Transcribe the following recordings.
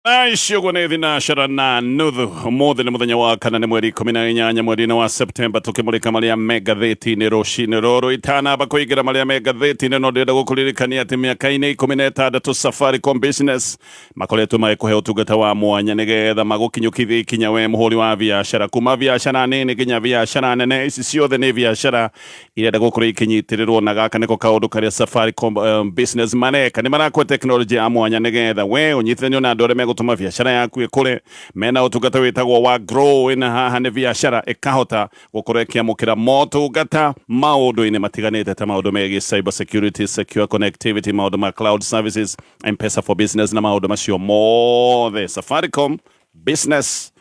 Thaa ici ũguo nĩ thinacara na nuthu. Ũmũthĩ nĩ mũthenya wa kana, nĩ mweri 18 mweri-inĩ wa Septemba, tũkĩmũrĩka marĩa me ngathĩti-inĩ rũcinĩ rũrũ. Itanamba kũingĩra marĩa me ngathĩti-inĩ, no ndĩrenda gũkũririkania atĩ mĩaka-inĩ 16 Safaricom Business makoretwo magĩkũhe ũtungata wa mwanya nĩgetha magũkinyũkithie ikinya we mũhũri wa biacara, kuma biacara nini nginya biacara nene. Ici ciothe nĩ biacara irenda gũkorwo ikinyitĩrĩrwo, na gaka nĩko kaũndũ karĩa Safaricom Business mareka. Nĩ marakũhe tekinoronjĩ ya mwanya nĩgetha we ũnyitithanio na andũ arĩa megũtũma biacara yaku ĩkũre. Mena ũtungata wĩtagwo wa Grow, na haha nĩ biacara ĩkahota gũkorwo ĩkĩamũkĩra motungata maũndũ-inĩ matiganĩte ta maũndũ megiĩ cyber security, secure connectivity, maũndũ ma cloud services, M-Pesa for Business na maũndũ macio mothe. Safaricom Business,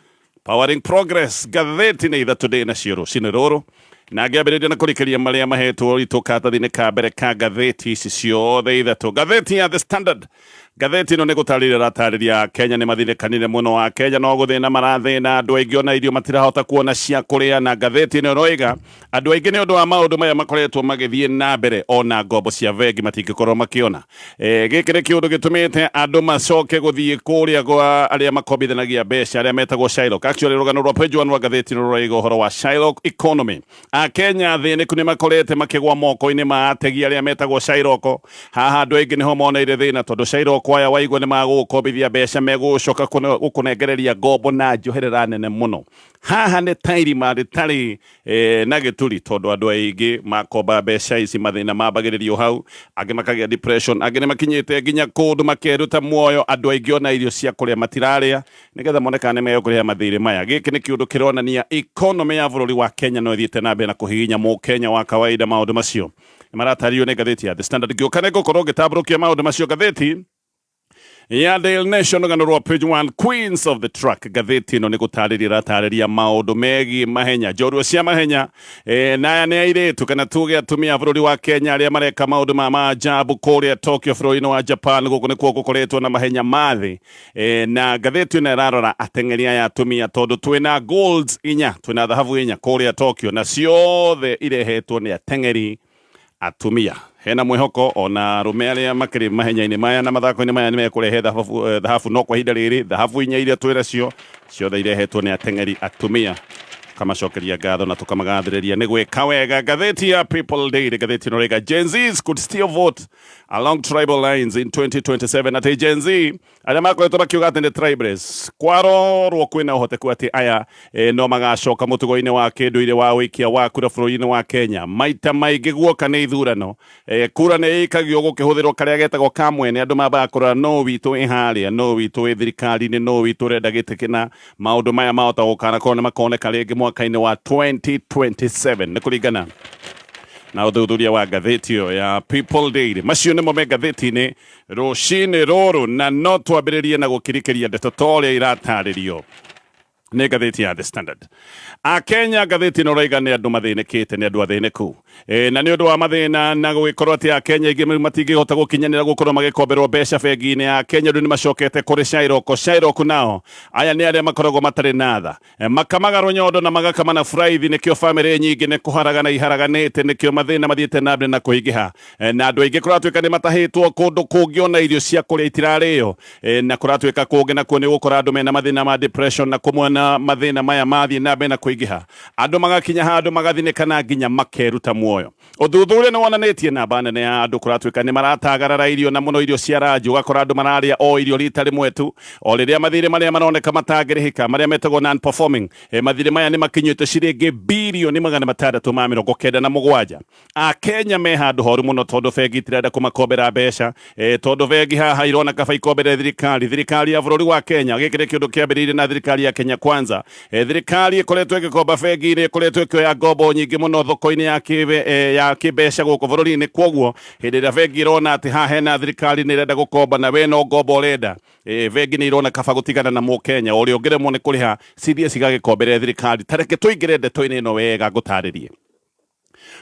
powering progress. Ngathĩti nĩ ithatũ ndĩ nacio rũcinĩ rũrũ, na ngĩambĩrĩria na kũrikĩria marĩa mahetwo ũritũ karatathi-inĩ ka mbere ka ngathĩti ici ciothe ithatũ. Ngathĩti ya The Standard, ngathĩti ĩno nĩ gũtarĩria ĩratarĩria Kenya nĩ mathĩnĩkanire mũno. A Kenya no gũthĩna marathĩna, andũ aingĩ ona irio matirahota kuona cia kũrĩa, na ngathĩti ĩno ĩroiga andũ aingĩ nĩ ũndũ wa maũndũ maya makoretwo magĩthiĩ na mbere, ona ngombo cia bengi matingĩkorwo makĩona. Gĩkĩ nĩ kĩũndũ gĩtũmĩte andũ macoke gũthiĩ kũrĩa gwa arĩa makombithanagia mbeca, arĩa metagwo Shylock. Actually, rũgano rwa page 1 rwa ngathĩti ĩno rũraiga ũhoro wa Shylock economy. Akenya thĩnĩku nĩ makorete makĩgwa moko-inĩ ma ategi arĩa metagwo Shylock. Haha andũ aingĩ nĩho moneire thĩna, tondũ Shylock aya waigua nĩ magũgũkombithia mbeca, megũcoka gũkũnengereria ngombo na njoherera nene mũno. Haha nĩ ta irima rĩtarĩ na gĩturi, tondũ andũ aingĩ makomba mbeca ici mathĩna mambagĩrĩrio hau, angĩ makagĩa depression, angĩ nĩ makinyĩte nginya kũndũ makeruta muoyo. Andũ aingĩ ona irio cia kũrĩa matirarĩa nĩgetha mone kana nĩ megũkũrĩha mathirĩ maya. Gĩkĩ nĩ kĩũndũ kĩronania economy ya bũrũri wa Kenya no ĩthiĩte na mbere na kũhihinya mũkenya wa kawaida. Maũndũ macio nĩ maratarĩrio nĩ ngathĩti ya The Standard. Ngĩũka nĩ ngũkorwo ngĩtambũrũkia maũndũ macio. Ngathĩti ya Daily Nation, rũgano rwa page 1, Queens of the Track. Ngathĩti ĩno nĩ gũtarĩria ĩratarĩria maũndũ megiĩ mahenya, njorua cia mahenya, na aya nĩ airĩtu kana tuge atumia a bũrũri wa Kenya arĩa mareka maũndũ ma maajabu kũrĩa Tokyo, bũrũri-inĩ wa Japan. Gũkũ nĩkuo gũkoretwo na mahenya ma thĩ, na ngathĩti ĩno ĩrarora ateng'eri aya atumia, tondũ twĩna golds inya, twĩna thahabu inya kũrĩa Tokyo, na ciothe irehetwo nĩ ateng'eri atumia. Hena mwĩhoko ona arũme arĩa makĩrĩ mahenya-inĩ maya na mathako-inĩ maya nĩ mekũrehe thahabu, no kwa ihinda rĩrĩ thahabu inya iria twĩ nacio ciothe irehetwo nĩ ateng'eri atumia. Tukamacokeria ngatho na tukamagathĩrĩria nĩ gwĩka wega. Ngathĩti ya People Daily, ngathĩti ĩno rĩga Gen Zs could still vote along tribal lines in 2027, atĩ Gen Z arĩa makoretwo makiuga atĩ nĩ tribalists, kwarorwo kwĩna ũhoteku atĩ aya no magacoka mũtugo-inĩ wa kĩndũire wa ũikia wa kura bũrũri-inĩ wa Kenya. Maita maingĩ guoka nĩ ithurano, kura nĩ ĩikagio gũkĩhũthĩrwo karĩa getagwo ka mwene. Andũ mambaga kũrora no witũ ĩ harĩa, no witũ ĩ thirikari-inĩ, no witũ ũrenda gĩtĩ kĩna. Maũndũ maya mahota gũkanakorwo nĩ makoneka rĩngĩ mwaka-inĩ wa 2027, nĩ kũringana na ũthuthuria wa ngathĩti ĩyo ya People Daily. Macio nĩmo me ngathĩti-inĩ rũcinĩ rũrũ, na no twambĩrĩrie na gũkirikĩria ndeto ta ũrĩa iratarĩrio nĩ ngathĩti ya The Standard. Akenya, ngathĩti ĩno raiga nĩ andũ mathĩnĩkĩte, nĩ andũ athĩnĩku, na nĩ ũndũ wa mathĩna na gũgĩkorwo atĩ Akenya aingĩ matingĩhota gũkinyanĩra gũkorwo magĩkomberwo mbeca bengi-inĩ ya Kenya, rĩu nĩ macokete kũrĩ Shylock. Shylock nao aya nĩ arĩa makoragwo matarĩ na tha, makamaga rũnyondo na magakama na buraithi. Nĩkĩo bamĩrĩ nyingĩ nĩ kũharagana iharaganĩte, nĩkĩo mathĩna mathiĩte na mbere na kũingĩha, na andũ aingĩ kũratuĩka nĩ matahĩtwo kũndũ kũngĩ, ona irio cia kũrĩa itirarĩo, na kũratuĩka kũngĩ nakuo nĩ gũkora andũ mena mathĩna ma depression, na kũmwe na mathĩna maya mathiĩ na mbere na kũingĩha, andũ magakinya handũ magathinĩka nginya makeruta muoyo. Ũthuthuria nĩ wonanĩtie namba nene ya andũ kũratuĩka nĩ maratagarara irio, na mũno irio cia ranji. Ũgakora andũ mararĩa o irio rita rĩmwe tu, o rĩrĩa mathirĩ marĩa maroneka matangĩrĩhĩka, marĩa metagwo non performing, mathirĩ maya nĩ makinyĩte ciringi birioni 697. Akenya me handũ horu mũno, tondũ bengi itirenda kũmakombera mbeca, tondũ bengi haha irona kaba ikombere thirikari ya bũrũri wa Kenya. Gĩkĩ nĩ kĩũndũ kĩambĩrĩirie na thirikari ya Kenya Kwanza. Thirikari ĩkoretwo ĩgĩkomba bengi-inĩ, ĩkoretwo ĩkĩoya ngombo nyingĩ mũno thoko-inĩ ya kĩmbeca gũkũ bũrũri-inĩ. Kwoguo hĩndĩ ĩrĩa bengi ĩrona atĩ haha hena thirikari nĩ ĩrenda gũkomba na we no ngombo ũrenda, bengi nĩ irona kaba gũtigana na mũkenya ũrĩa ũngĩremwo nĩ kũrĩha, cithiĩ cigagĩkombere thirikari. Ta reke tũingĩre ndeto-inĩ ĩno wega ngũtarĩrie.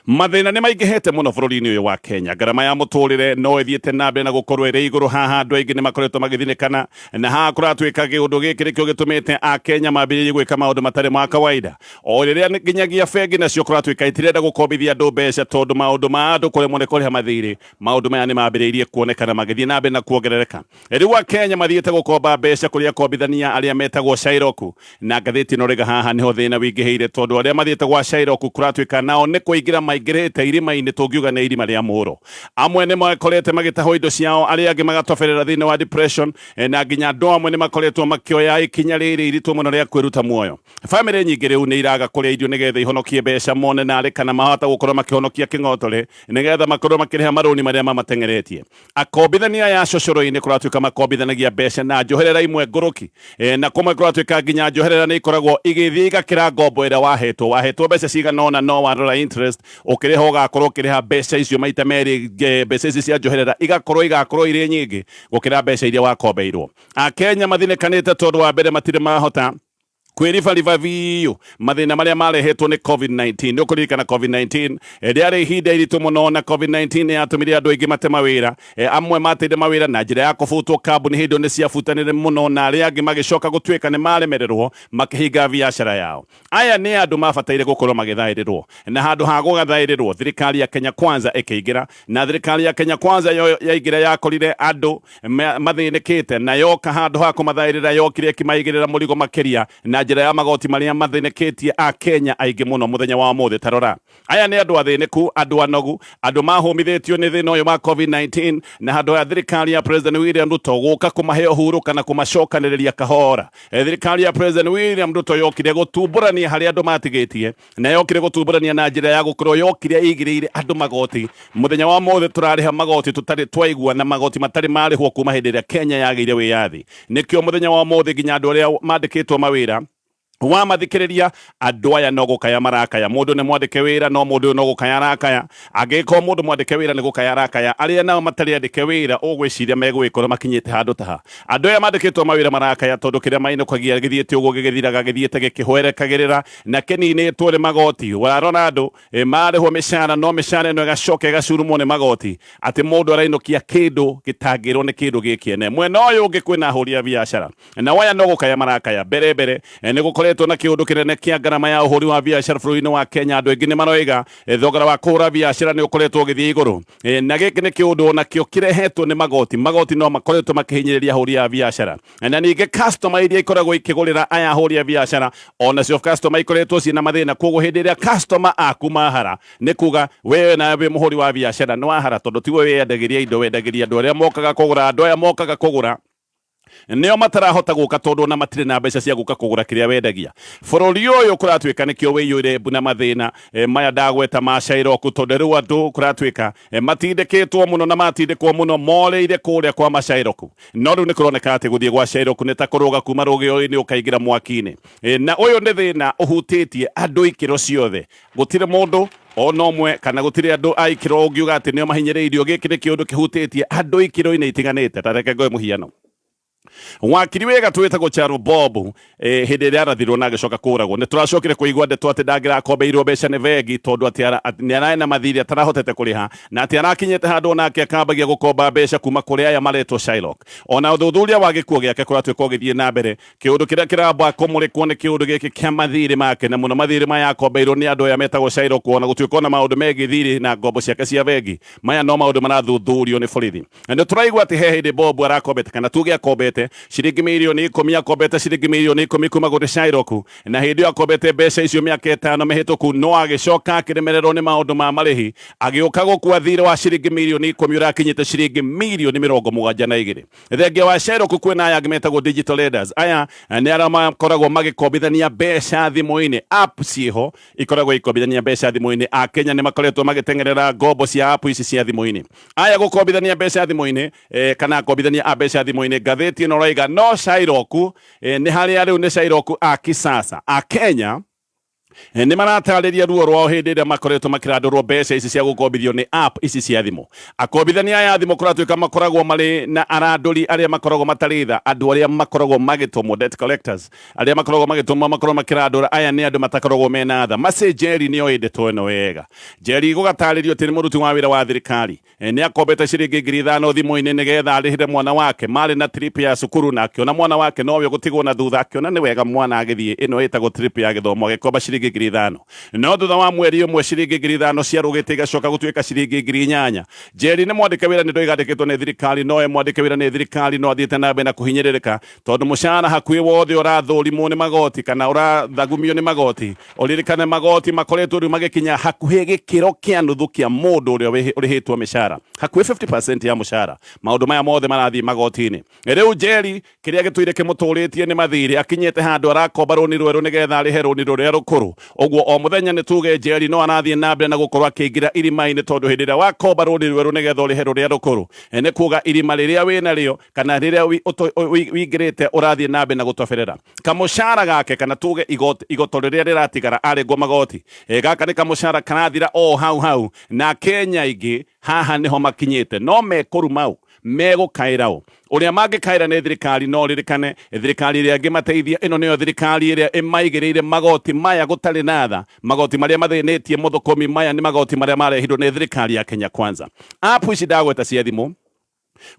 Mathĩna nĩ maingĩhĩte mũno bũrũri-inĩ ũyũ wa Kenya. Ngarama ya mũtũrĩre no ĩthiĩte na mbere na gũkorwo ĩrĩ igũrũ. Haha andũ aingĩ nĩ makoretwo magĩthinĩkana, na haha kũratuĩka kĩũndũ gĩkĩ nĩkĩo gĩtũmĩte Akenya mambĩrĩrie gwĩka maũndũ matarĩ ma kawaida. O rĩrĩa nginyagia bengi nacio kũratuĩka itirenda gũkombithia andũ mbeca tondũ maũndũ ma andũ kũremwo nĩ kũrĩha mathirĩ, maũndũ maya nĩ mambĩrĩirie kuonekana magĩthiĩ na mbere na kuongerereka. Rĩu Akenya mathiĩte gũkomba mbeca kũrĩ akombithania arĩa metagwo Shylock, na ngathĩti ĩno rĩga haha nĩho thĩna wĩingĩhĩire tondũ arĩa mathiĩte gwa Shylock kũratuĩka nao nĩ kũingĩra maingĩrĩte irima-inĩ, tũngiuga nĩ irima rĩa mũro. Amwe nĩ makorete magĩtahwo indo ciao, arĩa angĩ magatoberera thĩinĩ wa depression, na nginya andũ amwe nĩ makoretwo makĩoya ikinya rĩrĩ iritũ mũno rĩa kwĩruta muoyo. Bamĩrĩ nyingĩ rĩu nĩ iraga kũrĩa irio nĩgetha ihonokie mbeca mone narĩ kana mahota gũkorwo makĩhonokia kĩng'otore nĩgetha makorwo makĩrĩha marũni marĩa mamateng'eretie. Akombithania aya a cocoro-inĩ kũratuĩka makombithanagia mbeca na njoherera imwe ngũrũki e, na kũmwe kũratuĩka nginya njoherera nĩ ikoragwo igĩthiĩ igakĩra ngombo ĩrĩa wahetwo. Wahetwo mbeca cigana ũna no warora interest ũkĩrĩha ũgakorwo ũkĩrĩha mbeca icio maita merĩ, mbeca ici cia njoherera igakorwo igakorwo irĩ nyingĩ gũkĩra mbeca iria wakombeirwo. Akenya mathinĩkanĩte tondũ wa mbere matirĩ mahota kwĩribariba biũ mathĩna marĩa marehetwo nĩ COVID-19. Nĩ ũkũririkana COVID-19 rĩarĩ ihinda iritũ mũno, na COVID-19 nĩ yatũmire andũ aingĩ mate mawĩra. Amwe mateire mawĩra na njĩra ya kũbutwo, kambuni hĩndĩ ĩyo nĩ ciabutanire mũno, na arĩa angĩ magĩcoka gũtuĩka nĩ maremererwo makĩhinga biacara yao. Aya nĩ andũ mabataire gũkorwo magĩthaĩrĩrwo, na handũ ha gũgathaĩrĩrwo thirikari ya Kenya Kwanza ĩkĩingĩra, na thirikari ya Kenya Kwanza yo yaingĩra yakorire andũ mathĩnĩkĩte, na yoka handũ ha kũmathaĩrĩra yokire ĩkĩmaigĩrĩra mũrigo makĩria na njĩra ya magoti marĩa mathĩnĩkĩtie Akenya aingĩ mũno mũthenya wa ũmũthĩ. Ta rora, aya nĩ andũ athĩnĩku, andũ anogu, andũ mahũmithĩtio nĩ thĩna ũyũ wa COVID-19, na handũ ha thirikari ya President William Ruto gũka kũmahe ũhurũka kana kũmacokanĩrĩria kahora, thirikari ya President William Ruto yokire gũtumbũrania harĩa andũ matigĩtie, na yokire gũtumbũrania na njĩra ya gũkorwo yokire ĩigĩrĩire andũ magoti. Mũthenya wa ũmũthĩ tũrarĩha magoti tũtarĩ twaigua, na magoti matarĩ marĩhwo kuma hĩndĩ ĩrĩa Kenya yagĩire wĩyathi. Nĩkĩo mũthenya wa ũmũthĩ nginya andũ arĩa mandĩkĩtwo mawĩra wamathikĩrĩria andũ aya no gũkaya marakaya. Mũndũ nĩ mwandĩke wĩra, no mũndũ ũyũ no gũkaya arakaya. Angĩkorwo mũndũ mwandĩke wĩra nĩ gũkaya arakaya, arĩa nao matarĩ andĩke wĩra ũgwĩciria megũgĩkorwo makinyĩte handũ ta ha? Andũ aya mandĩkĩtwo mawĩra marakaya tondũ kĩrĩa mainũkagia gĩthiĩte ũguo gĩgĩthiraga, gĩthiĩte gĩkĩhwerekagĩrĩra na kĩninĩtwo nĩ magoti. Warora andũ marĩhwo mĩcara, no mĩcara ĩno ĩgacoka ĩgacurumwo nĩ magoti, atĩ mũndũ arainũkia kĩndũ gĩtangĩrwo nĩ kĩndũ gĩkĩene. Mwena ũyũ ũngĩ kwĩna ahũri a biacara, nao aya no gũkaya marakaya. Mbere mbere nĩ gũkoretwo na kĩũndũ kĩnene kĩa ngarama ya ũhũri wa biacara bũrũri-inĩ wa Kenya. Andũ aingĩ nĩ maroiga thogora wa kũhũra biacara nĩ ũkoretwo ũgĩthiĩ igũrũ, na gĩkĩ nĩ kĩũndũ onakĩo kĩrehetwo nĩ magoti. Magoti no makoretwo makĩhinyĩrĩria ahũri a biacara, na ningĩ customer iria ikoragwo ikĩgũrĩra aya ahũri a biacara onacio customer ikoretwo ciĩna mathĩna. Koguo hĩndĩ ĩrĩa customer aku mahara, nĩ kuga wewe nawe wĩ mũhũri wa biacara nĩ wahara, tondũ tiwe wĩyendagĩria indo, wendagĩria andũ arĩa mokaga kũgũra. Andũ aya mokaga kũgũra nĩo matarahota gũka tondũ ona matirĩ na mbeca cia gũka kũgũra kĩrĩa wendagia. Bũrũri ũyũ kũratuĩka nĩkĩo wĩiyũire mbu na mathĩna maya ndagweta ma Shylock, tondũ rĩu andũ kũratuĩka matindĩkĩtwo mũno, na matindĩkwo mũno morĩire kũrĩa kwa ma Shylock. No rĩu nĩ kũroneka atĩ gũthiĩ gwa Shylock nĩ ta kũrũga kuma rũgĩo-inĩ ũkaingĩra mwaki-inĩ. Na ũyũ nĩ thĩna ũhutĩtie andũ ikĩro ciothe. Gũtirĩ mũndũ ona ũmwe kana gũtirĩ andũ a ikĩro ũngiuga atĩ nĩo mahinyĩrĩirio. Gĩkĩ nĩ kĩũndũ kĩhutĩtie andũ ikĩro-inĩ itiganĩte. Ta reke ngoe mũhiano. Wakiri wĩ gatũ wĩtagwo Charo Bob, hĩndĩ ĩrĩa arathirwo na agĩcoka kũragwo, nĩ tũracokire kũigua ndeto atĩ ndangĩrakombeirwo mbeca nĩ bengi tondũ atĩ nĩ ararĩ na mathirĩ atarahotete kũrĩha, na atĩ arakinyĩte handũ onake akambagia gũkomba mbeca kuma kũrĩ aya maretwo Shylock. Ona ũthuthuria wa gĩkuũ gĩake kũratuĩka ũgĩthiĩ na mbere. Kĩũndũ kĩrĩa kĩramba kũmũrĩkwo nĩ kĩũndũ gĩkĩ kĩa mathirĩ make, na mũno mathirĩ maya akombeirwo nĩ andũ aya metagwo Shylock. Ona gũtuĩka ona maũndũ megiĩ thirĩ na ngombo ciake cia bengi, maya no maũndũ marathuthurio nĩ borithi. Na nĩ tũraigua atĩ he hĩndĩ Bob arakombete, kana tuge akombete ciringi mirioni 10, akombete ciringi mirioni 10 kuma kũrĩ Shylock, na hĩndĩ ĩyo akombete mbeca icio mĩaka 5 mĩhĩtũku, no agĩcoka akĩremererwo nĩ maũndũ ma marĩhi, agĩũka gũkua thirĩ wa ciringi mirioni 10 ũrakinyĩte ciringi mirioni 72. Thengia wa Shylock kwĩna aya angĩ metagwo digital lenders. Aya nĩ arĩa makoragwo magĩkombithania mbeca thimũ-inĩ. App ciĩho ikoragwo ikombithania mbeca thimũ-inĩ. Akenya nĩ makoretwo magĩteng'erera ngombo cia app ici cia thimũ-inĩ. Aya gũkombithania mbeca thimũ-inĩ, kana akombithania a mbeca thimũ-inĩ, ngathĩti ĩno ĩroiga no Shylock, nĩ harĩa rĩu nĩ Shylock a kisasa. Akenya Nĩ maratarĩria ruo rwao hĩndĩ ĩrĩa makoretwo makĩrandũrwo mbeca ici cia gũkombithio nĩ app ici cia thimũ. Akombithania aya a thimũ kũratuĩka makoragwo marĩ na arandũri arĩa makoragwo matarĩ tha, andũ arĩa makoragwo magĩtũmwo, debt collectors, arĩa makoragwo magĩtũmwo makorwo makĩrandũra. Aya nĩ andũ matakoragwo mena tha. Mercy Njeri nĩ oĩ ndeto ĩno wega. Njeri gũgatarĩrio atĩ nĩ mũruti wa wĩra wa thirikari. Nĩ akombete ciringi 5,000 thimũ-inĩ nĩgetha arĩhĩre mwana wake. Marĩ na trip ya cukuru na akĩona mwana wake nowe ũgũtigwo na thutha, akĩona nĩ wega mwana agĩthiĩ ĩno ĩtagwo trip ya gĩthomo, agĩkomba ciringi 5,000. No thutha wa mweri ũmwe ciringi 5,000 ciarũgĩte igacoka gũtuĩka ciringi 8,000. Njeri nĩ mwandĩke wĩra nĩ ndoiga andĩkĩtwo nĩ thirikari, no e mwandĩke wĩra nĩ thirikari no athiĩte na mbere na kũhinyĩrĩrĩka tondũ mũcara hakuhĩ wothe ũrathũrimwo nĩ magoti kana ũrathagumio nĩ magoti. Ũririkane magoti makoretwo rĩu magĩkinya hakuhĩ gĩkĩro kĩa nuthu kĩa mũndũ ũrĩa ũrĩhĩtwo mĩcara, hakuhĩ 50% ya mũcara. Maũndũ maya mothe marathiĩ magoti-inĩ. Rĩu Njeri kĩrĩa gĩtũire kĩmũtũrĩtie nĩ mathirĩ, akinyĩte handũ arakomba rũni rwerũ nĩgetha arĩhe rũni rũrĩa rũkũrũ. Ũguo o mũthenya nĩ tuge Njeri no arathiĩ na mbere na gũkorwo akĩingĩra irima-inĩ, tondũ hĩndĩ ĩrĩa wakomba rũni rwerũ nĩgetha ũrĩhe rũrĩa rũkũrũ, nĩ kuga irima rĩrĩa wĩnarĩo kana rĩrĩa wingĩrĩte ũrathiĩ na mbere na gũtoberera. Kamũcara gake kana tuge igoto rĩrĩa rĩratigara arengwo magoti, gaka nĩ kamũcara karathira o hau hau, na Kenya aingĩ haha nĩho makinyĩte, no mekũruma ũ, megũkaĩra ũ? Ũrĩa mangĩkaĩra nĩ thirikari, no ririkane thirikari ĩrĩa ĩngĩmateithia, ĩno nĩyo thirikari ĩrĩa ĩmaigĩrĩire magoti maya gũtarĩ na tha. Magoti marĩa mathĩnĩtie mũthũkũmi, maya nĩ magoti marĩa marehirwo nĩ thirikari ya Kenya Kwanza. App ici ndagweta cia thimũ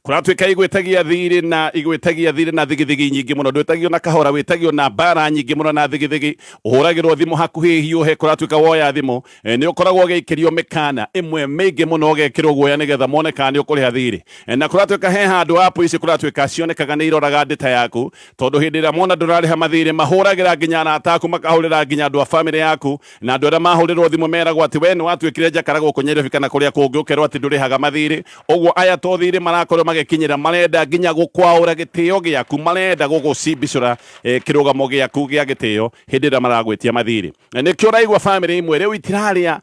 kũratuĩka igwĩtagia thirĩ na igwĩtagia thirĩ na thigithigi nyingĩ mũno, ndwĩtagio na kahora, wĩtagio na mbara nyingĩ mũno na thigithigi, ũhũragĩrwo thimũ hakuhĩ hiũhe. Kũratuĩka woya thimũ nĩ ũkoragwo ũgĩikĩrio mĩkana ĩmwe mĩingĩ mũno, ũgekĩrwo guoya nĩgetha mone kana nĩ ũkũrĩha thirĩ. Na kũratuĩka he handũ app ici kũratuĩka cionekaga nĩ iroraga data yaku, tondũ hĩndĩ ĩrĩa mona ndũrarĩha mathirĩ mahũragĩra nginya arata aku, makahũrĩra nginya andũ a famĩlĩ yaku, na andũ arĩa mahũrĩrwo thimũ meragwo atĩ we nĩ watuĩkire njakara gũkũ Nyairobi kana kũrĩa kũngĩ, ũkerwo atĩ ndũrĩhaga mathirĩ. Ũguo aya to thirĩ marakorwo magĩkinyĩra, marenda nginya gũkwaũra gĩtĩo gĩaku, marenda gũgũcimbicũra kĩrũgamo gĩaku gĩa gĩtĩo hĩndĩ ĩrĩa maragwĩtia mathirĩ. Na nĩkĩo ũraigua famĩlĩ imwe rĩu itirarĩa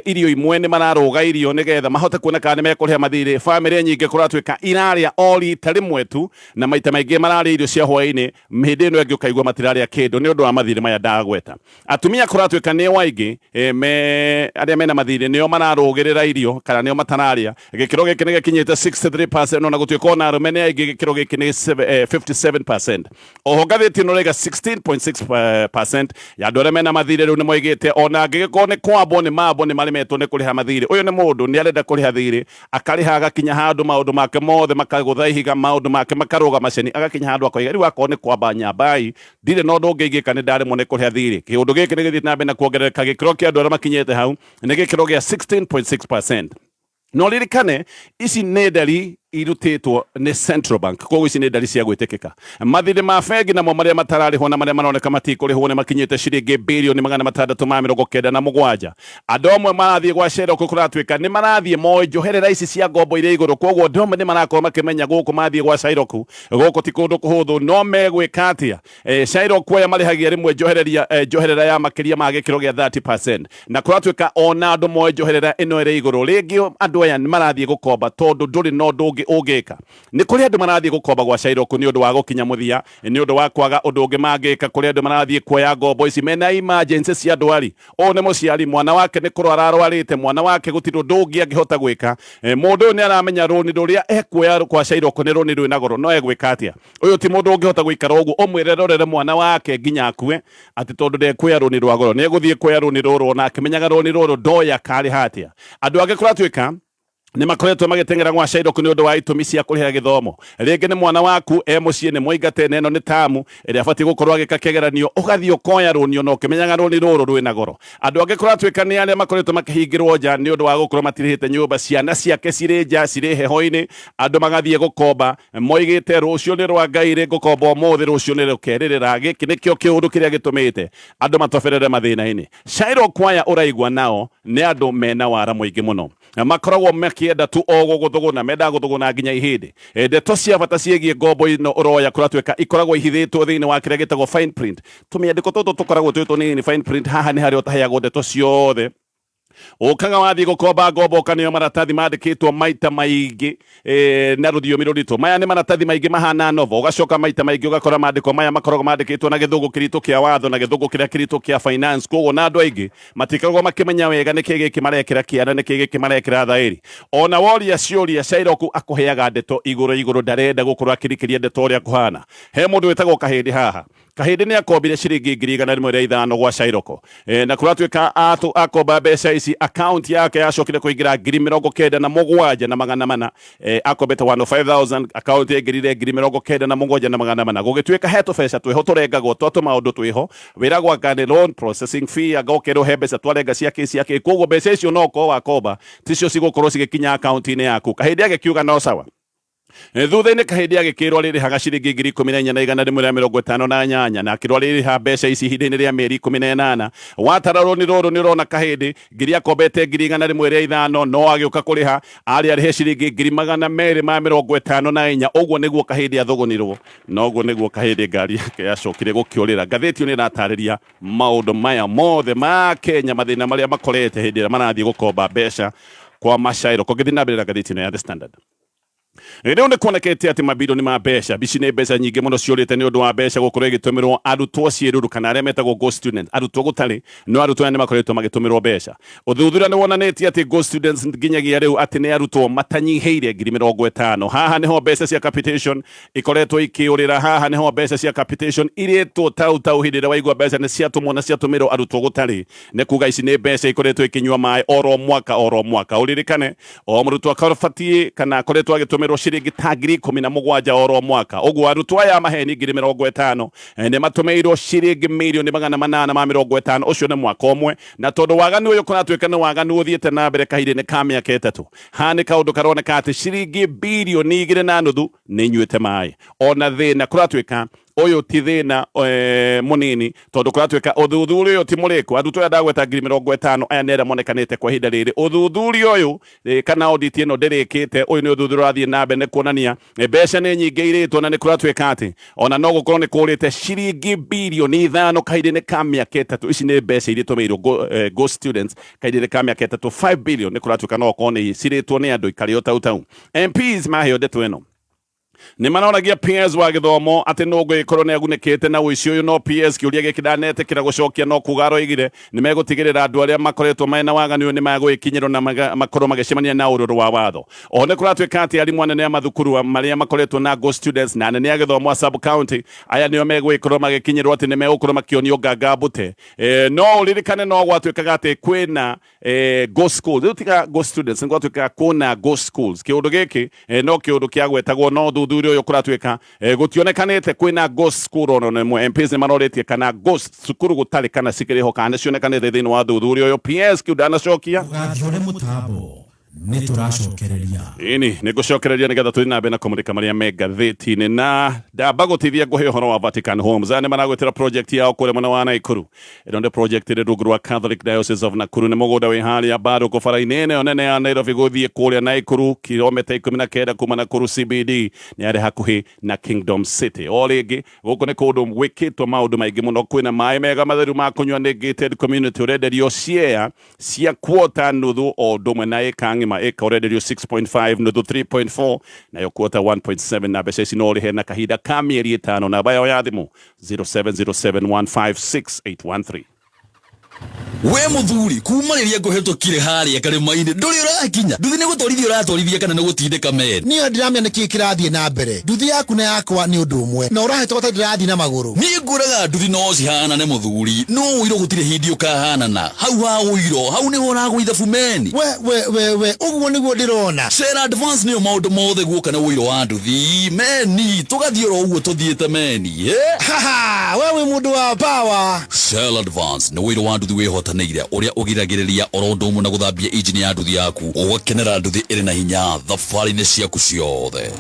irio imwe, nĩ mararũga irio nĩgetha mahote kuona kana nĩ mekũrĩha mathirĩ. Famĩlĩ nyingĩ kũratuĩka irarĩa o rita rĩmwe tu, na maita maingĩ mararĩa irio cia hwaĩ-inĩ, hĩndĩ ĩno ĩngĩ ũkaigua matirarĩa kĩndũ nĩ ũndũ wa mathirĩ maya ndagweta. Atumia kũratuĩka nĩo aingĩ me arĩa mena mathirĩ, nĩo mararũgĩrĩra irio kana nĩo matararĩa. Gĩkĩro gĩkĩ nĩ gĩkinyĩte 63%, ona gũtuĩka ona arũme nĩ aingĩ, gĩkĩro gĩkĩ nĩ 57%. Oho ngathĩti ĩno ĩraiga 16.6% ya andũ arĩa mena mathirĩ rĩu nĩ moigĩte ona angĩgĩkorwo nĩ kwambwo nĩ mambwo nĩ maremetwo nĩ kũrĩha mathirĩ. Ũyũ nĩ mũndũ nĩ arenda kũrĩha thirĩ, akarĩha agakinya handũ maũndũ make mothe makagũtha ihiga, maũndũ make makarũga maceni, agakinya handũ akoiga rĩu akorwo nĩ kwamba nyambai, ndirĩ na ũndũ ũngĩ ingĩka, nĩ ndaremwo nĩ kũrĩha thirĩ. Kĩũndũ gĩkĩ nĩ gĩthiĩte na mbere na kuongerereka, gĩkĩro kĩa andũ arĩa makinyĩte hau nĩ gĩkĩro gĩa 16.6%. No ririkane ici nĩ ndari irutĩtwo nĩ Central Bank, koguo ici nĩ ndari cia gwĩtĩkĩka. Mathirĩ ma bengi namo marĩa matararĩhwo na marĩa maroneka matikũrĩhwo nĩ makinyĩte ciringi birioni 697. Andũ amwe marathiĩ gwa Sherlock, kũratuĩka nĩ marathiĩ moĩ njoherera ici cia ngombo irĩ igũrũ, koguo andũ amwe nĩ marakorwo makĩmenya gũkũ mathiĩ gwa Shylock gũkũ ti kũndũ kũhũthũ, no megwĩka atĩa? Shylock aya marĩhagia rĩmwe njoherera ya makĩria ma gĩkĩro gĩa 30%, na kũratuĩka ona andũ moĩ njoherera ĩno ĩrĩ igũrũ, rĩngĩ andũ aya nĩ marathiĩ gũkomba tondũ ndũrĩ na ũndũ ũngĩ ũngĩka. Nĩ kũrĩ andũ marathiĩ gũkomba gwa Shylock nĩ ũndũ wa gũkinya mũthia, nĩ ũndũ wa kwaga ũndũ ũngĩ mangĩka. Kũrĩ andũ marathiĩ kuoya ngombo ici mena emergency cia ndwari. Ũyũ nĩ mũciari, mwana wake nĩ kũrwara arwarĩte, mwana wake gũtirĩ ũndũ ũngĩ angĩhota gwĩka. Mũndũ ũyũ nĩ aramenya rũni rũrĩa ekuoya kwa Shylock nĩ rũni rwĩna goro, no egwĩka atĩa? Ũyũ ti mũndũ ũngĩhota gũikara ũguo ũmwĩre rorere mwana wake nginya akue atĩ tondũ ndekuoya rũni rwa goro. Nĩ egũthiĩ kuoya rũni rũrũ ona akĩmenyaga rũni rũrũ ndoĩ akarĩha atĩa. Andũ angĩ kũratuĩka nĩ makoretwo magĩteng'era gwa Shylock nĩ ũndũ wa itũmi cia kũrĩha gĩthomo. Rĩngĩ nĩ mwana waku e mũciĩ nĩ mũingate, na ĩno nĩ tamu ĩrĩa abatiĩ gũkorwo agĩka kĩgeranio, ũgathiĩ ũkoya rũni ona ũkĩmenyaga rũni rũrũ rwĩna goro. Andũ angĩ kũratuĩka nĩ arĩa makoretwo makĩhingĩrwo nja nĩ ũndũ wa gũkorwo matirĩhĩte nyũmba, ciana ciake cirĩ nja cirĩ heho-inĩ, andũ magathiĩ gũkomba moigĩte rũciũ nĩ rwa Ngai, rĩ ngũkomba ũmũthĩ rũciũ nĩ rũkerĩrĩra. Gĩkĩ nĩkĩo kĩũndũ kĩrĩa gĩtũmĩte andũ matoberere mathĩna-inĩ. Shylock aya ũraigua nao nĩ andũ mena wara mũingĩ mũno, makoragwo makĩenda tu o gũgũthũgũna, mendaga gũthũgũna nginya ihĩndĩ. Ndeto cia bata ciĩgiĩ ngombo ĩno ũroya kũratuĩka ikoragwo ihithĩtwo thĩinĩ wa kĩrĩa gĩtagwo fine print. Tũmĩandĩko tũtũ tũkoragwo twĩ tũnini, fine print, haha nĩ harĩa ũtaheagwo ndeto ciothe. Ũkaga wathiĩ gũkomba ngombo ũkaneo maratathi mandĩkĩtwo maita maingĩ na rũthiomi rũritũ. Maya nĩ maratathi maingĩ mahana novo. Ũgacoka maita maingĩ ũgakora mandĩko maya makoragwo mandĩkĩtwo na gĩthũngũ kĩritũ kĩa watho na gĩthũngũ kĩrĩa kĩritũ kĩa finance. Koguo na andũ aingĩ matikoragwo makĩmenya wega nĩkĩ gĩkĩ marekĩra kĩanda, nĩkĩ gĩkĩ marekĩra thaĩri. Ona woria ciũria Shylock akũheaga ndeto igũrũ igũrũ, ndarenda gũkorwo akĩrikĩria ndeto ũrĩa kũhana. He mũndũ wĩtagwo Kahĩndĩ haha. Kahĩndĩ nĩ akombire ciringi 105,000 gwa Shylock. Na kũratuĩka akomba mbeca ici, account yake yacokire kũingĩra 97,400. Akombete 105,000, account yaingĩrire 97,400. Gũgĩtuĩka he tũbeca twĩho tũrengagwo twa tũmaũndũ twĩho, wĩragwo anga nĩ loan processing fee, anga ũkerwo he mbeca twarenga cia kĩ cia kĩ. Koguo mbeca icio no ũkorwo wakomba ticio cigũkorwo cigĩkinya akaunti-inĩ yaku. Kahĩndĩ agĩkiuga no sawa. Thutha-inĩ Kahĩndĩ agĩkĩrwo arĩrĩhaga ciringi 14,158 na akĩrwo arĩrĩha mbeca ici ihinda-inĩ rĩa mĩeri 18. Watara rũni rũrũ nĩ ũrona Kahĩndĩ ngiri akombete 105,000 no agĩũka kũrĩha arĩ arĩhe ciringi 254,000. Ũguo nĩguo Kahĩndĩ athũgũnirwo na ũguo nĩguo Kahĩndĩ ngari yake yacokire gũkĩũrĩra. Ngathĩti ĩyo nĩ ĩratarĩria maũndũ maya mothe ma Kenya, mathĩna marĩa makorete hĩndĩ ĩrĩa marathiĩ gũkomba mbeca kwa macairo. Kũngĩthiĩ na mbere na ngathĩti ĩno ya The Standard. Rĩu nĩ kuonekete atĩ mabirioni ma mbeca, ici nĩ mbeca nyingĩ mũno ciũrĩte nĩ ũndũ wa mbeca gũkorwo igĩtũmĩrwo arutwo ciĩruru kana arĩa metagwo ghost students. Arutwo gũtarĩ, no arutwo aya nĩ makoretwo magĩtũmĩrwo mbeca. Ũthuthuria nĩ wonanĩtie atĩ ghost students nginyagia rĩu atĩ nĩ arutwo matanyihĩire 50,000. Haha nĩho mbeca cia capitation ikoretwo ikĩũrĩra, haha nĩho mbeca cia capitation irĩtwo tau tau hĩndĩ ĩrĩa waigua mbeca nĩ ciatũmwo na ciatũmĩrwo arutwo gũtarĩ. Nĩ kuga ici nĩ mbeca ikoretwo ikĩnyua maĩ oro mwaka oro mwaka. Ũririkane o mũrutwo akabatiĩ kana akoretwo agĩtũmĩrwo ciringi ta 17,000 oro mwaka. Ũguo arutwo aya maheni 50,000 nĩ matũmĩirwo ciringi 850,000,000. Ũcio nĩ mwaka ũmwe. Na tondũ waganu ũyũ kũratuĩka nĩ waganu ũthiĩte na mbere kahinda-inĩ ka mĩaka 3, haha nĩ kaũndũ karoneka atĩ ciringi 2.5 bilioni nĩ inyuĩte maĩ. Ona thĩna kũratuĩka ũyũ ti thĩna mũnini, tondũ kũratuĩka ũthuthuria ũyũ ti mũrĩku. Arutwo aya ndagweta 50,000 aya nĩ arĩa monekanĩte kwa ihinda rĩrĩ. Ũthuthuria ũyũ kana audit ĩno ndĩrĩkĩte. Ũyũ nĩ ũthuthuria ũrathiĩ na mbere, nĩ kuonania mbeca nĩ nyingĩ irĩtwo, na nĩ kũratuĩka atĩ ona no gũkorwo nĩ kũrĩte ciringi 5 bilioni kahinda-inĩ ka mĩaka 3. Ici nĩ mbeca iria itũmĩirwo ghost students kahinda-inĩ ka mĩaka 3, 5 billion nĩ kũratuĩka no gũkorwo nĩ cirĩtwo nĩ andũ ikarĩo tau tau. MPs maheo ndeto ĩno nĩ maroragia PS wa gĩthomo atĩ nũ ũngĩkorwo nĩ agunĩkĩte na ũici ũyũ, no PS kĩũria gĩkĩ ndanetĩkĩra gũcokia, no kuga aroigire nĩ megũtigĩrĩra andũ arĩa makoretwo mena waganu ũyũ nĩ magũgĩkinyĩrwo na makorwo magĩcemania na ũrũrũ wa watho. Oho nĩ kũratuĩka atĩ arimũ anene a mathukuru marĩa makoretwo na ghost students na anene a gĩthomo a sub county aya nĩo megũgĩkorwo magĩkinyĩrwo atĩ nĩ megũkorwo makĩonio nganga mbute. No ũririkane no gwatuĩkaga atĩ kwĩna ghost schools. Rĩu tiga ghost students, nĩ gwatuĩkaga kwĩna ghost schools. Kĩũndũ gĩkĩ no kĩũndũ kĩagwetagwo, no ũthuthuria ũyũ kũratuĩka gũtionekanĩte kwĩna ghost school ona ĩmwe. MPs nĩ marorĩtie kana ghost cukuru gũtarĩ kana cikĩrĩ ho kana nĩ cionekanĩte thĩinĩ wa ũthuthuria ũyũ. PS kĩu ndanacokia. Ũgathiĩ mũtambo nĩ tũracokereria. Ĩni nĩ ngũcokereria nĩgetha tũthiĩ na mbere na kũmũrĩka marĩa me ngathĩti-inĩ, na ndamba gũtithia ngũhe ũhoro wa Vatican Homes. Aya nĩ maragwĩtĩra project yao kũrĩa mwena wa Nakuru. Ĩno nĩ project ĩrĩ rungu rwa Catholic Diocese of Nakuru. Nĩ mũgũnda wĩ harĩa Mbarũkũ bara-inĩ ĩno nene ya Nairobi gũthiĩ kũrĩa Nakuru, kilomita 19 kuma Nakuru CBD, nĩ harĩa hakuhĩ na Kingdom City. O rĩngĩ gũkũ nĩ kũndũ gwĩkĩtwo maũndũ maingĩ mũno, kwĩna maĩ mega matheru ma kũnyua, nĩ gated community, ũrenderio share cia quarter, nuthu o ũndũ ũmwe na ĩka ng'ima. Ĩka ũrenderio 6.5, nuthu 3.4, nayo quarter 1.7, na mbeca ici no ũrĩhe na kahinda ka mĩeri 5. Namba yao ya thimũ 0707156813. We muthuri, kuma rĩrĩa ngũhetũkire harĩa karĩma-inĩ ndũrĩ ũrakinya. Nduthi nĩ gũtwarithia ũratwarithia kana nĩ gũtindĩka meri? Niĩ ndiramenya nĩkĩ kĩrathiĩ na mbere. Nduthi yaku na yakwa nĩ ũndũ ũmwe, na ũrahĩtũka ta ndĩrathiĩ na magũrũ. Niĩ ngwĩraga nduthi no cihanane mũthuri, no ũiro gũtirĩ hĩndĩ ũkahanana. Hau ha ũiro hau nĩho ũragũitha bumeni. We we we we, ũguo nĩguo ndĩrona. Cera Advance nĩyo maũndũ mothe guoka nĩ ũiro wa nduthi meni, tũgathiĩ oro ũguo tũthiĩte meni. Haha, we wĩ mũndũ wa power. Shell Advance nĩ ũiro wa nduthi wĩhotanĩire ũrĩa ũgiragĩrĩria oro ũndũ ũmwe na gũthambia injini ya nduthi yaku, ũgakenera nduthi ĩrĩ na hinya thabarĩ-inĩ ciaku ciothe.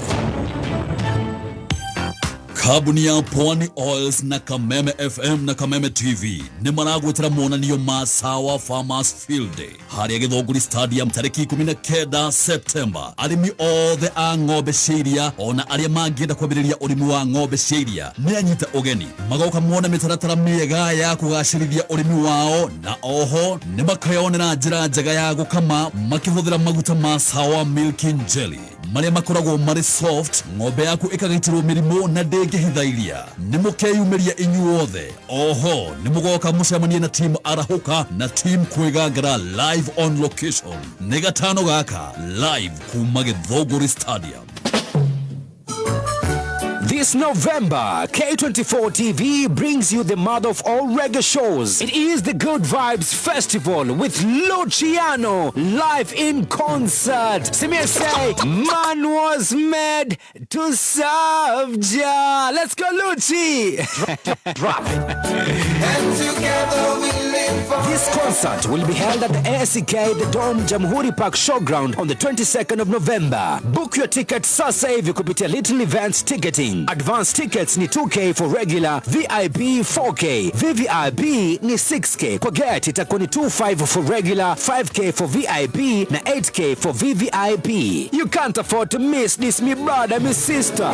Kambuni ya Pwani Oils na Kameme FM na Kameme TV nĩ maragwĩtĩra monanio ma Sawa Farmers Field Day harĩa Gĩthũngũri Stadium tarĩki 19 Septemba. Arĩmi othe a ng'ombe cia iria ona arĩa mangĩenda kwambĩrĩria ũrĩmi wa ng'ombe cia iria nĩ anyite ũgeni magoka mone mĩtaratara mĩega ya kũgacĩrithia ũrĩmi wao, na oho nĩ makeyonera njĩra njega ya gũkama makĩhũthĩra maguta ma Sawa Milking Jelly marĩa makoragwo marĩ soft, ng'ombe yaku ĩkagitĩrwo mĩrimũ na ndĩngĩhitha iria. Nĩ mũkeyumĩria inyuothe. Oho nĩ mũgoka mũcemanie na team Arahũka na team Kwĩgangara live on location. Nĩ gatano gaka live kuma Gĩthũngũri Stadium. This November, K24 TV brings you the mother of all reggae shows. It is the Good Vibes Festival with Luciano live in concert. Simia say, man was made to serve Jah. Let's go, Lucci. Drop it. This concert will be held at the ACK The Dome Jamhuri Park Showground on the 22nd of November. Book your ticket sasa hivi kupitia Little Events Ticketing. Advance tickets ni 2K for regular, VIP 4K, VVIP ni 6K. Kwa gate itakuwa ni 25 for regular, 5K for VIP na 8K for VVIP. You can't afford to miss this, me brother, me sister.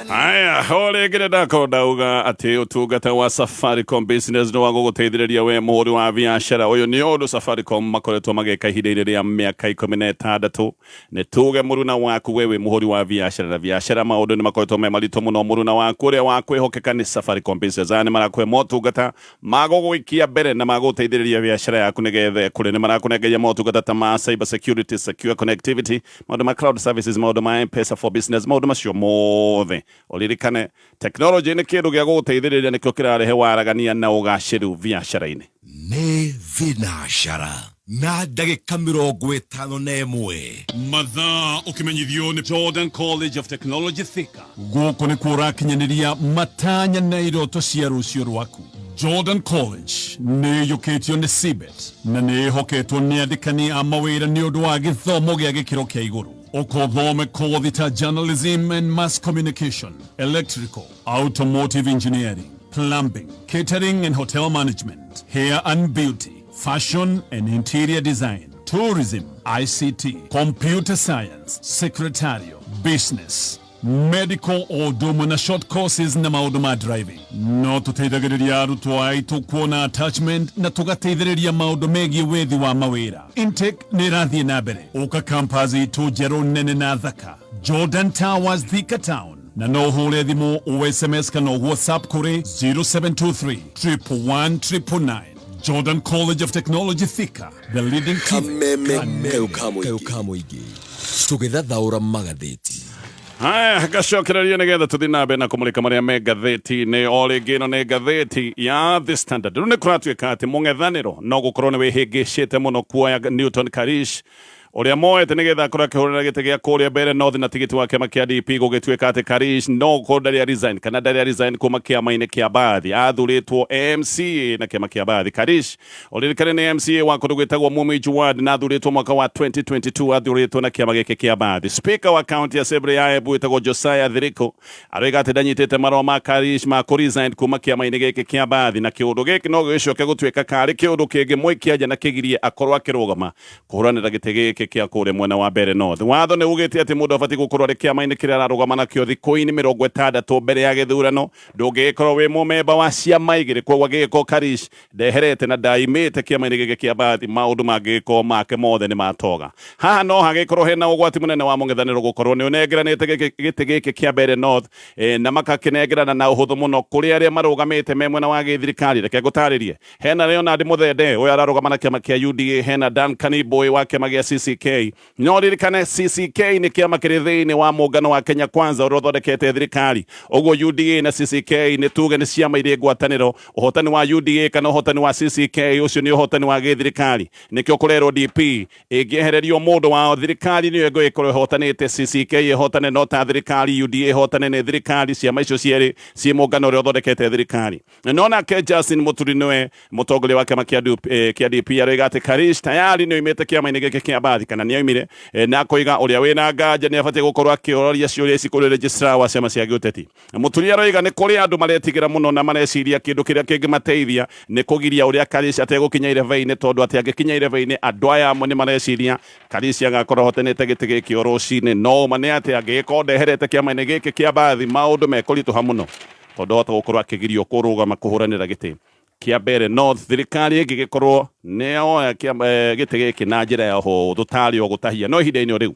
Aya, o rĩngĩ ndakorwo ndauga atĩ ũtungata wa Safaricom Business nĩ wa gũgũteithĩrĩria we mũhũri wa biacara. Ũyũ nĩ ũndũ Safaricom makoretwo magĩka ihinda-inĩ rĩa mĩaka 16. Nĩ tuge mũruna waku we wĩ mũhũri wa biacara, na biacara maũndũ nĩ makoretwo me maritũ mũno. Mũruna waku ũrĩa wa kwĩhokeka nĩ Safaricom Business. Aya nĩ marakũhe motungata ma gũgũikia mbere na ma gũteithĩrĩria biacara yaku nĩgetha ĩkũre. Nĩ marakũnengeria motungata ta ma cyber security, secure connectivity, maũndũ ma cloud services, maũndũ ma M-Pesa for business, maũndũ macio mothe. Ũririkane technology nĩ kĩndũ gĩa gũgũteithĩrĩria, nĩkĩo kĩrarehe waragania na ũgacĩru biacara-inĩ. Nĩ thinacara na ndagĩka 51. Mathaa ũkĩmenyithio nĩ Jordan College of Technology Thika. Gũkũ nĩkuo ũrakinyanĩria matanya na iroto cia rũciũ rwaku. Jordan College nĩ ĩiyũkĩtio nĩ CBET na nĩ ĩhoketwo nĩ andĩkani a mawĩra nĩ ũndũ wa gĩthomo gĩa gĩkĩro kĩa igũrũ. Ũkothome kothi ta journalism and mass communication, electrical, automotive engineering, plumbing, catering and hotel management, hair and beauty, fashion and interior design, tourism, ICT, computer science, secretarial, business, medical o ũndũ na short courses na maũndũ ma driving. No tũteithagĩrĩria arutwo aitũ kuona attachment na tũgateithĩrĩria maũndũ megiĩ wethi wa mawĩra. Intake nĩ ĩrathiĩ na mbere. Ũka campus itũ njerũ nene na thaka, Jordan Towers, Thika Town, na no ũhũre thimũ o SMS kana WhatsApp kũrĩ 0723 111 999. Jordan College of Technology Thika, the leading Kameme kayũ ka mũingĩ tũgĩthathaũra magathĩti. Haya, gacokereria nĩgetha tũthiĩ na mbere na kũmũrĩka marĩa me ngathĩti-inĩ. O rĩngĩ ĩno nĩ ngathĩti ya The Standard. Rĩu nĩ kũratuĩka atĩ mũng'ethanĩro no gũkorwo nĩ wĩhĩngĩcĩte mũno kuoya Newton Karish ũrĩa moete nĩgetha akorwo akĩhũrĩra gĩtĩ gĩa kũrĩa mbere North na tigiti wa kĩama kĩa DP. Gũgĩtuĩka atĩ Karish no gũkorwo ndarĩ resign kana ndarĩ resign kuma kĩama-inĩ kĩa Bathi, athurĩtwo MCA na kĩama kĩa Bathi. Karish, ũririkane, nĩ MCA wa kũndũ gwĩtagwo Mumijo Ward na athurĩtwo mwaka wa 2022, athurĩtwo na kĩama gĩkĩ kĩa Bathi. Speaker wa County Assembly ya Embu wĩtagwo Josiah Thiriku aroiga atĩ ndanyitĩte marũa ma Karish ma kũresign kuma kĩama-inĩ gĩkĩ kĩa Bathi, na kĩũndũ gĩkĩ no gĩgĩcoke gũtuĩka karĩ kĩũndũ kĩngĩ mũikia nja na kĩgirie akorwo akĩrũgama kũhũranĩra gĩtĩ gĩkĩ kĩa kũrĩa mwena wa mbere North. Watho nĩ ugĩte atĩ mũndũ abatiĩ gũkorwo arĩ kĩama-inĩ kĩrĩa ararũgama nakĩo thikũ-inĩ 60 mbere ya gĩthurano. Ndũngĩgĩkorwo wĩ mũmemba wa ciama igĩrĩ. Koguo agĩgĩkorwo Karish ndeherete na ndaimĩte kĩama-inĩ gĩkĩ kĩa Bathi, maũndũ mangĩgĩkorwo make mothe nĩ matoga. Haha no hagĩkorwo hena ũgwati mũnene wa mũng'ethanĩro gũkorwo nĩ ũnengeranĩte gĩtĩ gĩkĩ kĩa mbere North, na makakĩnengerana na ũhũthũ mũno kũrĩ arĩa marũgamĩte me mwena wa gĩthirikari. Reke ngũtarĩrie, hena Leonard Muthende ũyũ ararũgama na kĩama kĩa UDA, hena Duncan Boy wa kĩama gĩa CCK. No ririkane CCK nĩ kĩama kĩrĩ thĩinĩ wa mũngano wa Kenya Kwanza ũrĩa ũthondekete thirikari. Ũguo UDA na CCK nĩ tuge nĩ ciama irĩ ngwatanĩro. Ũhotani wa UDA kana ũhotani wa CCK, ũcio nĩ ũhotani wa gĩthirikari. Nĩkĩo kũrerwo DP ĩngĩehererio mũndũ wao, thirikari nĩyo ĩgũgĩkorwo ĩhotanĩte. CCK ĩhotane no ta thirikari, UDA ĩhotane nĩ thirikari. Ciama icio cierĩ ciĩ mũngano ũrĩa ũthondekete thirikari. No nake Justin Muturi nĩwe mũtongoria wa kĩama kĩa DP aroiga atĩ Karish tayari nĩ oimĩte kĩama-inĩ gĩkĩ kĩa Bathi. Kimathi kana nĩ oimire na akoiga ũrĩa wĩna nganja nĩ abatiĩ gũkorwo akĩũria ciũria ici kũrĩ registrar wa ciama cia gĩũteti. Mũturia aroiga nĩ kũrĩ andũ maretigĩra mũno na mareciria kĩndũ kĩrĩa kĩngĩmateithia nĩ kũgiria ũrĩa Karĩcia ategũkinya irebe-inĩ, tondũ atĩ angĩkinya irebe-inĩ andũ aya amwe nĩ mareciria Karĩcia agakorwo ahotanĩte gĩtĩ gĩkĩ o rũcinĩ. No ũma nĩ atĩ angĩgĩkorwo ndeherete kĩama-inĩ gĩkĩ kĩa Mbathi maũndũ mekũritũha mũno tondũ ahota gũkorwo akĩgirio kũrũgama kũhũranĩra gĩtĩ kĩa mbere. No thirikari ĩngĩgĩkorwo nĩ yoya gĩtĩ gĩkĩ na njĩra ya ũhũthũ tarĩ o gũtahia. No ihinda-inĩ o rĩu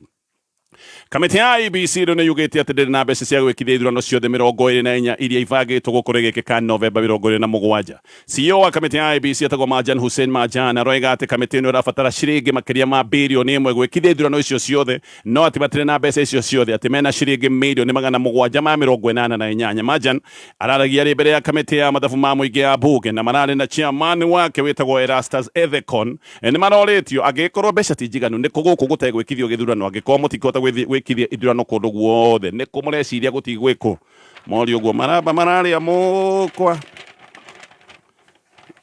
Kamĩtĩ ya IEBC rĩu nĩ yugĩte atĩ ndĩrĩ na mbeca cia gwĩkithia ithurano ciothe 24 iria ibangĩtwo gũkorwo igĩkĩka Novemba 27. CEO wa kamĩtĩ ya IEBC etagwo Marjan Hussein Marjan aroiga atĩ kamĩtĩ ĩno ĩrabatara ciringi makĩria ma birioni 1 gwĩkithia ithurano icio ciothe, no atĩ matirĩ na mbeca icio ciothe, atĩ mena ciringi mirioni 788. Marjan araragia arĩ mbere ya kamĩtĩ ya mathabu ma mũingĩ ya bunge na mararĩ na chairman wake wĩtagwo Erastus Ethekon. Nĩ marorĩtio angĩgĩkorwo mbeca ti njiganu nĩ kũ gũkũ gũtegwĩkithio gĩthurano, angĩkorwo mũtikũhota gwĩkithia ithurano kũndũ guothe nĩ kũ mũreciria gũtigwĩkwo? Morio ũguo maramba mararĩa mũkwa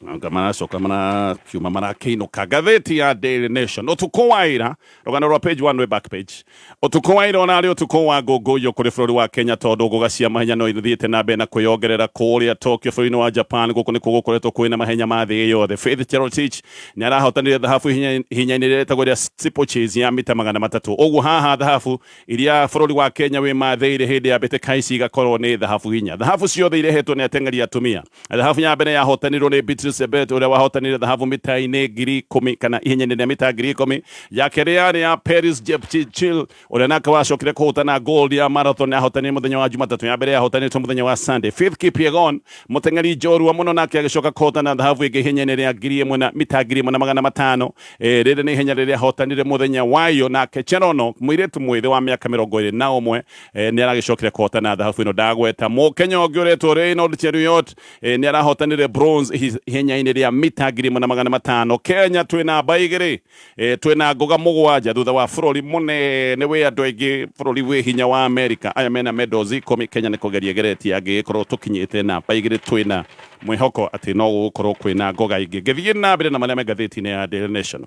anga maracoka marakiuma marakĩinũka. Ngathĩti ya Daily Nation ũtukũ wa ira, rũgano rwa page 1 wĩ back page. Ũtukũ wa ira ũrarĩ ũtukũ wa ngũngũiyo kũrĩ bũrũri wa Kenya tondũ ngũga cia mahenya no ithiĩte na mbere na kwĩyongerera kũrĩa Tokyo bũrũri-inĩ wa Japan. Gũkũ nĩkuo gũkoretwo kwĩna mahenya ma thĩ yothe. Faith Cherotich nĩ arahotanire thahabu ihenya-inĩ rĩrĩa rĩtagwo rĩa steeplechase ya mita 300. Ũguo haha thahabu iria bũrũri wa Kenya wĩ mathĩire hĩndĩ ya mbĩtĩka ici igakorwo nĩ thahabu inya. Thahabu ciothe irehetwo nĩ ateng'eri atumia. Thahabu ya mbere yahotanirwo nĩ Beatrice Chebet ũrĩa wahotanire thahabu mita-inĩ 10,000 kana ihenya-inĩ rĩa mita 10,000. Ya kerĩ yarĩ ya Peris Jepchirchir ũrĩa nake wacokire kũhotana gold ya marathon yahotanire mũthenya wa Jumatatũ. Ya mbere yahotanĩtwo mũthenya wa Sunday. Faith Kipyegon mũteng'eri njorua mũno nake agĩcoka kũhotana thahabu ĩngĩ ihenya-inĩ rĩa 1,000 na mita 1,500. Rĩrĩ nĩ ihenya rĩrĩa ahotanire mũthenya wayo. Nake Cherono mũirĩtu mwĩthĩ wa mĩaka 21 nĩ aragĩcokire kũhotana thahabu ĩno ndagweta. Mũkenya ũngĩ ũretwo Reynold Cheruiyot nĩ arahotanire bronze ihenya-inĩ rĩa mita 1,500. Kenya twĩ namba 2, twĩna ngũga 7 thutha wa bũrũri mũnene wĩ andũ aingĩ, bũrũri wĩ hinya wa Amerika. Aya mena medals 10, Kenya nĩ kũgeria ĩgeretie, angĩgĩkorwo tũkinyĩte namba 2 twĩna mwĩhoko atĩ no gũgũkorwo kwĩna ngoga ingĩ. Ngĩthiĩ na mbere na marĩa me ngathĩti-inĩ ya Daily Nation.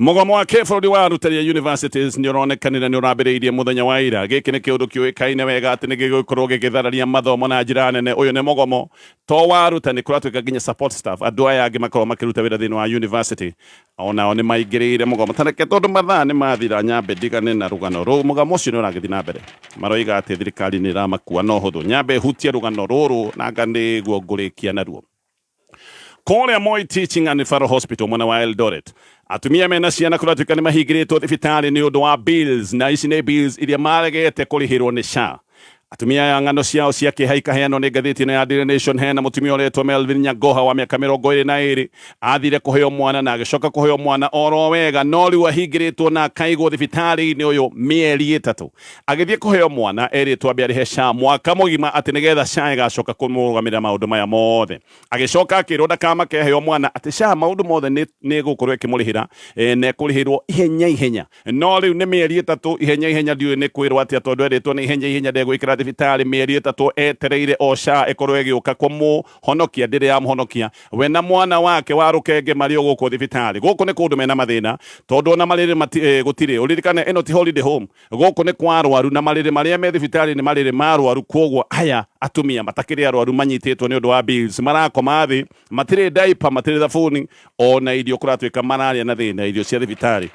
Mũgomo wa kĩbũrũri wa arutani a universities nĩ ũronekanire nĩ ũrambĩrĩirie mũthenya wa ira. Gĩkĩ nĩ kĩũndũ kĩũĩkaine wega atĩ nĩ gĩgũkorwo gĩgĩthararia mathomo na njĩra nene. Ũyũ nĩ mũgomo to wa arutani, kũratuĩka nginya support staff, andũ aya angĩ makoragwo makĩruta wĩra thĩinĩ wa university onao nĩ maingĩrĩire mũgomo. Ta reke tondũ mathaa nĩ mathira nyambe ndigane na rũgano rũu. Mũgomo ũcio nĩ ũragĩthiĩ na mbere, maroiga atĩ thirikari nĩ ĩramakua no hũthũ. Nyambe hutie rũgano rũrũ nanga nĩguo ngũrĩkia naruo. Kũrĩa Moi Teaching and Referral Hospital mwena wa Eldoret, atumia mena ciana kũratuĩka nĩ mahingĩrĩtwo thibitarĩ nĩ ũndũ wa bills, na ici nĩ bills iria maregete kũrĩhĩrwo nĩ SHA. Atumia aya ng'ano ciao cia kĩeha ikaheanwo nĩ ngathĩti ĩno ya Daily Nation. Hena mũtumia ũretwo Melvin Nyagoha wa mĩaka 22, athire kũheo mwana na agĩcoka kũheo mwana oro wega, no rĩu ahingĩrĩtwo na akaigwo thibitarĩ-inĩ ũyũ mĩeri 3. Agĩthiĩ kũheo mwana erĩtwo ambe arĩhe SHA mwaka mũgima atĩ nĩgetha SHA ĩgacoka kũmũrũgamĩrĩra maũndũ maya mothe. Agĩcoka akĩrwo ndakamake aheo mwana atĩ SHA maũndũ mothe nĩ ĩgũkorwo ĩkĩmũrĩhĩra, na ĩkũrĩhĩrwo ihenya ihenya. No rĩu nĩ mĩeri 3 ihenya ihenya, ndiũĩ nĩ kwĩrwo atĩa tondũ erĩtwo nĩ ihenya ihenya ndegũikara thibitarĩ mĩeri 3 etereire o SHA ĩkorwo ĩgĩũka kũmũhonokia. Ndĩrĩ yamũhonokia, we na mwana wake wa rũkenge marĩ o gũkũ thibitarĩ. Gũkũ nĩ kũndũ mena mathĩna tondũ ona marĩrĩ gũtirĩ. Ũririkane ĩno ti holiday home, gũkũ nĩ kwa arwaru na marĩrĩ marĩa me thibitarĩ nĩ marĩrĩ ma arwaru. Kwoguo aya atumia matakĩrĩ arwaru manyitĩtwo nĩ ũndũ wa bills, marakoma thĩ, matirĩ diaper, matirĩ thabuni, ona irio kũratuĩka mararĩa na thĩna, irio cia thibitarĩ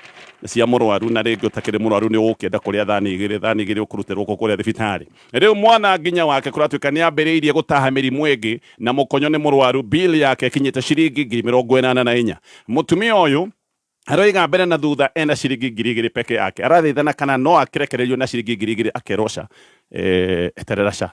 cia mũrwaru, na rĩngĩ ũtakĩrĩ mũrwaru nĩ ũgũkĩenda kũrĩa thani igĩrĩ, thani igĩrĩ ũkũrutĩrwo kũ kũrĩa thibitarĩ. Rĩu mwana nginya wake kũratuĩka nĩ ambĩrĩirie gũtaha mĩrimũ ĩngĩ na mũkonyo nĩ mũrwaru, bill yake ĩkinyĩte ciringi 84,000. Mũtumia ũyũ aroiga mbere na thutha ena ciringi 2,000 peke yake, arathaithana kana no akĩrekererio na ciringi 2,000, akerwo ca eterera ca.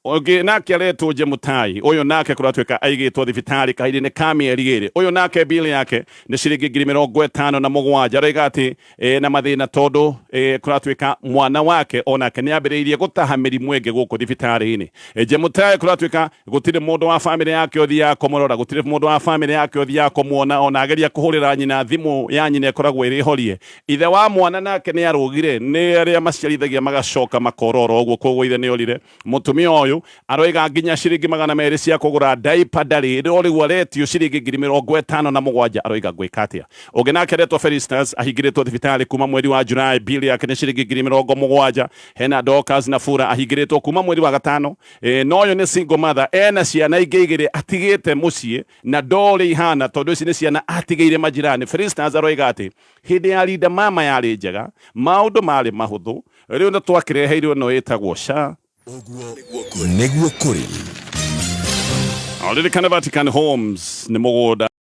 Ũngĩ nake aretwo Jemutai, ũyũ nake kũratuĩka aigĩtwo thibitarĩ kahinda-inĩ ka mĩeri 2. Ũyũ nake bill yake nĩ ciringi 57,000. Aroiga atĩ na mathĩna tondũ kũratuĩka mwana wake onake nĩ ambĩrĩirie gũtaha mĩrimũ ĩngĩ gũkũ thibitarĩ-inĩ. Jemutai kũratuĩka gũtirĩ mũndũ wa famĩlĩ yake ũthiaga kũmũrora, gũtirĩ mũndũ wa famĩlĩ yake ũthiaga kũmuona, ona ageria kũhũrĩra nyina thimũ ya nyina ĩkoragwo ĩrĩ horie. Ithe wa mwana nake nĩ arũgire, nĩ arĩa maciarithagia magacoka makorora ũguo, koguo ithe nĩ orire. Mũtumia ũyũ Ũyũ aroiga nginya ciringi 200 cia kũgũra diaper ndarĩ, no rĩu aretio ciringi 57,000. Aroiga ngwĩka atĩa? Ũngĩ nake aretwo Felistas, ahingĩrĩtwo thibitarĩ kuma mweri wa July, bill yake nĩ ciringi 70,000. Hena Dorcas Nafura, ahingĩrĩtwo kuma mweri wa gatano, no ũyũ nĩ single mother, ena ciana ingĩ igĩrĩ atigĩte mũciĩ na ndorĩ ihana tondũ ici nĩ ciana atigĩire majirani. Felistas aroiga atĩ hĩndĩ ya Linda Mama yarĩ njega, maũndũ marĩ mahũthũ, rĩu nĩ twakĩreheirwo ĩno ĩtagwo SHA. Nĩguo kũrĩ. Ririkane Vatican Homes nĩ mũgũnda.